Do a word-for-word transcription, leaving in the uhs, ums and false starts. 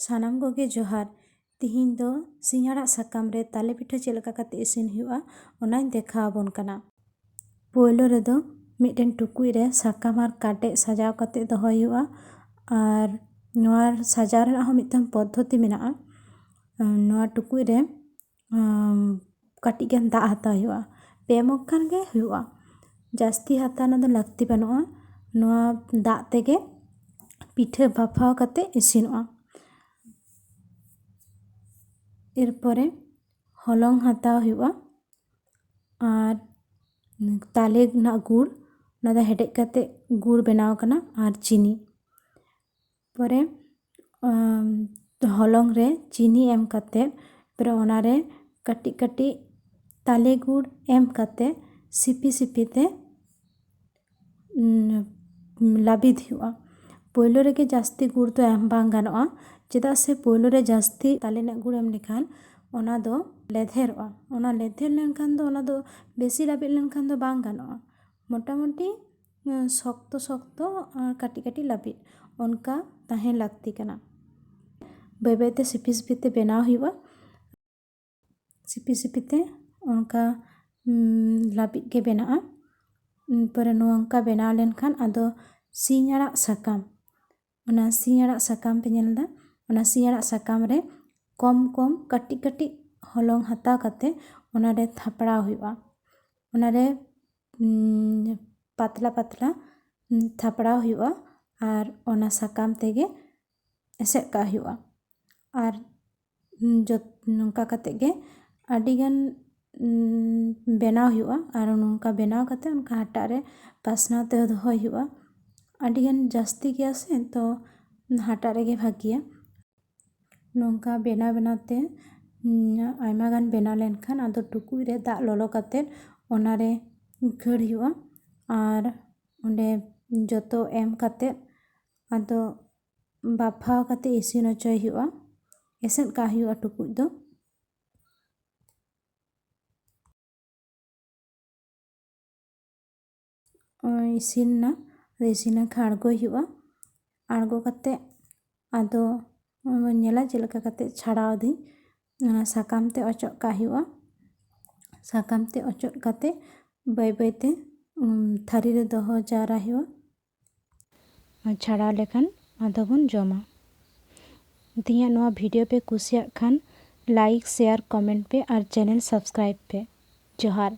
ᱥᱟᱱᱟᱢ ᱠᱚᱜᱮ ᱡᱚᱦᱟᱨ᱾ ᱛᱤᱦᱤᱧ ᱫᱚ ᱥᱤᱧ ᱟᱲᱟᱜ ᱥᱟᱠᱟᱢ ᱨᱮ ᱛᱟᱞᱮ ᱯᱤᱴᱷᱟᱹ ᱪᱮᱫ ᱞᱮᱠᱟ ᱠᱟᱛᱮ ᱤᱥᱤᱱ ᱦᱩᱭᱩᱜᱼᱟ, ᱚᱱᱟᱧ ᱫᱮᱠᱷᱟᱣ ᱟᱵᱚᱱ ᱠᱟᱱᱟ᱾ ᱯᱳᱭᱞᱳ ᱨᱮᱫᱚ ᱢᱤᱫᱴᱮᱱ ᱴᱩᱠᱩᱡ ᱨᱮ ᱥᱟᱠᱟᱢ ᱟᱨ ᱠᱟᱰᱮᱡ ᱥᱟᱡᱟᱣ ᱠᱟᱛᱮ ᱫᱚᱦᱚᱭ ᱦᱩᱭᱩᱜᱼᱟ᱾ ᱟᱨ ᱱᱚᱣᱟ ᱥᱟᱡᱟᱣ ᱨᱮᱱᱟᱜ ᱦᱚᱸ ᱢᱤᱫᱴᱟᱝ ᱯᱚᱫᱽᱫᱷᱚᱛᱤ ᱢᱮᱱᱟᱜᱼᱟ᱾ ᱟᱸ, ᱱᱚᱣᱟ ᱴᱩᱠᱩᱡ ᱨᱮ, ᱟᱸ, ᱠᱟᱹᱴᱤᱡ ᱜᱟᱱ ᱫᱟᱜ ᱦᱟᱛᱟᱣ ᱦᱩᱭᱩᱜᱼᱟ᱾ ᱯᱮ ᱢᱚᱜᱽ ᱜᱟᱱ ᱜᱮ ᱦᱩᱭᱩᱜᱼᱟ, ᱡᱟᱹᱥᱛᱤ ᱦᱟᱛᱟᱣ ᱨᱮᱱᱟᱜ ᱫᱚ ᱞᱟᱹᱠᱛᱤ ᱵᱟᱹᱱᱩᱜᱼᱟ᱾ ᱱᱚᱣᱟ ᱫᱟᱜ ᱛᱮᱜᱮ ᱯᱤᱴᱷᱟᱹ ᱵᱟᱯᱷᱟᱣ ᱠᱟᱛᱮ ᱤᱥᱤᱱᱚᱜᱼᱟ᱾ ᱮᱨᱯᱚᱨᱮ ᱦᱚᱞᱚᱝ ᱦᱟᱛᱟᱣ ᱦᱩᱭᱩᱜᱼᱟ ᱟᱨ ᱛᱟᱞᱮ ᱨᱮᱱᱟᱜ ᱜᱩᱲ, ᱚᱱᱟ ᱫᱚ ᱦᱮᱰᱮᱡ ᱠᱟᱛᱮ ᱜᱩᱲ ᱵᱮᱱᱟᱣ ᱠᱟᱱᱟ, ᱟᱨ ᱪᱤᱱᱤ᱾ ᱯᱚᱨᱮ, ᱟᱢ, ᱦᱚᱞᱚᱝ ᱨᱮ ᱪᱤᱱᱤ ᱮᱢ ᱠᱟᱛᱮ, ᱯᱚᱨᱮ ᱚᱱᱟᱨᱮ ᱠᱟᱹᱴᱤᱡ ᱠᱟᱹᱴᱤᱡ ᱛᱟᱞᱮ ᱜᱩᱲ ᱮᱢ ᱠᱟᱛᱮ ᱥᱤᱯᱤ ᱥᱤᱯᱤ ᱛᱮ, ᱩᱸ, ᱞᱟᱹᱵᱤᱫ ᱦᱩᱭᱩᱜᱼᱟ᱾ ᱯᱳᱭᱞᱳ ᱨᱮᱜᱮ ᱡᱟᱹᱥᱛᱤ ᱜᱩᱲ ᱫᱚ ᱮᱢ ᱵᱟᱝ ᱜᱟᱱᱚᱜᱼᱟ, ᱪᱮᱫᱟᱜ ᱥᱮ ᱯᱳᱭᱞᱳ ᱨᱮ ᱡᱟᱹᱥᱛᱤ ᱛᱟᱞᱮ ᱨᱮᱱᱟᱜ ᱜᱩᱲ ᱮᱢ ᱞᱮᱠᱷᱟᱱ ᱚᱱᱟ ᱫᱚ ᱞᱮᱫᱷᱮᱨᱚᱜᱼᱟ᱾ ᱚᱱᱟ ᱞᱮᱫᱷᱮᱨ ᱞᱮᱱᱠᱷᱟᱱ ᱫᱚ, ᱚᱱᱟ ᱫᱚ ᱵᱮᱥᱤ ᱞᱟᱹᱵᱤᱫ ᱞᱮᱱᱠᱷᱟᱱ ᱫᱚ ᱵᱟᱝ ᱜᱟᱱᱚᱜᱼᱟ᱾ ᱢᱚᱴᱟᱢᱩᱴᱤ, ᱩᱸ, ᱥᱚᱠᱛᱚ ᱥᱚᱠᱛᱚ ᱟᱨ ᱠᱟᱹᱴᱤᱡ ᱠᱟᱹᱴᱤᱡ ᱞᱟᱹᱵᱤᱫ, ᱚᱱᱠᱟ ᱛᱟᱦᱮᱸ ᱞᱟᱹᱠᱛᱤ ᱠᱟᱱᱟ᱾ ᱵᱟᱹᱭ ᱵᱟᱹᱭ ᱛᱮ ᱥᱤᱯᱤ ᱥᱤᱯᱤ ᱛᱮ ᱵᱮᱱᱟᱣ ᱦᱩᱭᱩᱜᱼᱟ᱾ ᱥᱤᱯᱤ ᱥᱤᱯᱤ ᱛᱮ ᱚᱱᱠᱟ, ᱩᱸ, ᱞᱟᱹᱵᱤᱫ ᱜᱮ ᱵᱮᱱᱟᱜᱼᱟ᱾ ᱩᱸ, ᱯᱚᱨᱮ ᱱᱚᱝᱠᱟ ᱵᱮᱱᱟᱣ ᱞᱮᱱᱠᱷᱟᱱ ᱟᱫᱚ ᱥᱤᱧ ᱟᱲᱟᱜ ᱥᱟᱠᱟᱢ, ᱚᱱᱟ ᱥᱤᱧ ᱟᱲᱟᱜ ᱥᱟᱠᱟᱢ ᱯᱮ ᱧᱮᱞ ᱮᱫᱟ, ᱚᱱᱟ ᱥᱤᱧ ᱟᱲᱟᱜ ᱥᱟᱠᱟᱢ ᱨᱮ ᱠᱚᱢ ᱠᱚᱢ ᱠᱟᱹᱴᱤᱡ ᱠᱟᱹᱴᱤᱡ ᱦᱚᱞᱚᱝ ᱦᱟᱛᱟᱣ ᱠᱟᱛᱮ ᱚᱱᱟᱨᱮ ᱛᱷᱟᱯᱲᱟᱣ ᱦᱩᱭᱩᱜᱼᱟ᱾ ᱚᱱᱟᱨᱮ, ᱩᱸ, ᱯᱟᱛᱞᱟ ᱯᱟᱛᱞᱟ, ᱩᱸ, ᱛᱷᱟᱯᱲᱟᱣ ᱦᱩᱭᱩᱜᱼᱟ ᱟᱨ ᱚᱱᱟ ᱥᱟᱠᱟᱢ ᱛᱮᱜᱮ ᱮᱥᱮᱫ ᱠᱟᱜ ᱦᱩᱭᱩᱜᱼᱟ᱾ ᱟᱨ, ᱩᱸ, ᱡᱚᱛ-, ᱱᱚᱝᱠᱟ ᱠᱟᱛᱮ ᱜᱮ ᱟᱹᱰᱤᱜᱟᱱ, ᱩᱸ, ᱵᱮᱱᱟᱣ ᱦᱩᱭᱩᱜᱼᱟ᱾ ᱟᱨ ᱱᱚᱝᱠᱟ ᱵᱮᱱᱟᱣ ᱠᱟᱛᱮ ᱚᱱᱠᱟ ᱦᱟᱴᱟᱜ ᱨᱮ ᱯᱟᱥᱱᱟᱣ ᱛᱮ ᱫᱚᱦᱚᱭ ᱦᱩᱭᱩᱜᱼᱟ᱾ ᱟᱹᱰᱤᱜᱟᱱ ᱡᱟᱹᱥᱛᱤ ᱜᱮᱭᱟ ᱥᱮ, ᱛᱚ ᱦᱟᱴᱟᱜ ᱨᱮᱜᱮ ᱵᱷᱟᱹᱜᱤᱭᱟ᱾ ᱱᱚᱝᱠᱟ ᱵᱮᱱᱟᱣ ᱵᱮᱱᱟᱣ ᱛᱮ, ᱩᱸ, ᱟᱭᱢᱟ ᱜᱟᱱ ᱵᱮᱱᱟᱣ ᱞᱮᱱᱠᱷᱟᱱ ᱟᱫᱚ ᱴᱩᱠᱩᱡ ᱨᱮ ᱫᱟᱜ ᱞᱚᱞᱚ ᱠᱟᱛᱮ ᱚᱱᱟᱨᱮ ᱠᱷᱟᱹᱲ ᱦᱩᱭᱩᱜᱼᱟ᱾ ᱟᱨ ᱚᱸᱰᱮ ᱡᱚᱛᱚ ᱮᱢ ᱠᱟᱛᱮ ᱟᱫᱚ ᱵᱟᱯᱷᱟᱣ ᱠᱟᱛᱮ ᱤᱥᱤᱱ ᱦᱚᱪᱚᱭ ᱦᱩᱭᱩᱜᱼᱟ᱾ ᱮᱥᱮᱫ ᱠᱟᱜ ᱦᱩᱭᱩᱜᱼᱟ ᱴᱩᱠᱩᱡ ᱫᱚ᱾ ᱤᱥᱤᱱ ᱮᱱᱟ᱾ ᱟᱫᱚ ᱤᱥᱤᱱ ᱞᱮᱱᱠᱷᱟᱱ ᱟᱬᱜᱚᱭ ᱦᱩᱭᱩᱜᱼᱟ᱾ ᱟᱬᱜᱚ ᱠᱟᱛᱮ ᱟᱫᱚ ᱵᱚᱱ ᱧᱮᱞᱟ ᱪᱮᱫ ᱞᱮᱠᱟ ᱠᱟᱛᱮ ᱪᱷᱟᱲᱟᱣ ᱫᱟᱹᱧ᱾ ᱚᱱᱟ ᱥᱟᱠᱟᱢ ᱛᱮ ᱚᱪᱚᱜ ᱠᱟᱜ ᱦᱩᱭᱩᱜᱼᱟ᱾ ᱥᱟᱠᱟᱢ ᱛᱮ ᱚᱪᱚᱜ ᱠᱟᱛᱮ ᱵᱟᱹᱭ ᱵᱟᱹᱭ ᱛᱮ, ᱩᱢ, ᱛᱷᱟᱹᱨᱤ ᱨᱮ ᱫᱚᱦᱚ ᱡᱟᱣᱨᱟ ᱦᱩᱭᱩᱜᱼᱟ᱾ ᱟᱨ ᱪᱷᱟᱲᱟᱣ ᱞᱮᱠᱷᱟᱱ ᱟᱫᱚ ᱵᱚᱱ ᱡᱚᱢᱟ᱾ ᱛᱮᱦᱮᱧᱟᱜ ᱱᱚᱣᱟ video ᱯᱮ ᱠᱩᱥᱤᱭᱟᱜ ᱠᱷᱟᱱ like, share, comment ᱯᱮ ᱟᱨ channel subscribe ᱯᱮ᱾ ᱡᱚᱦᱟᱨ᱾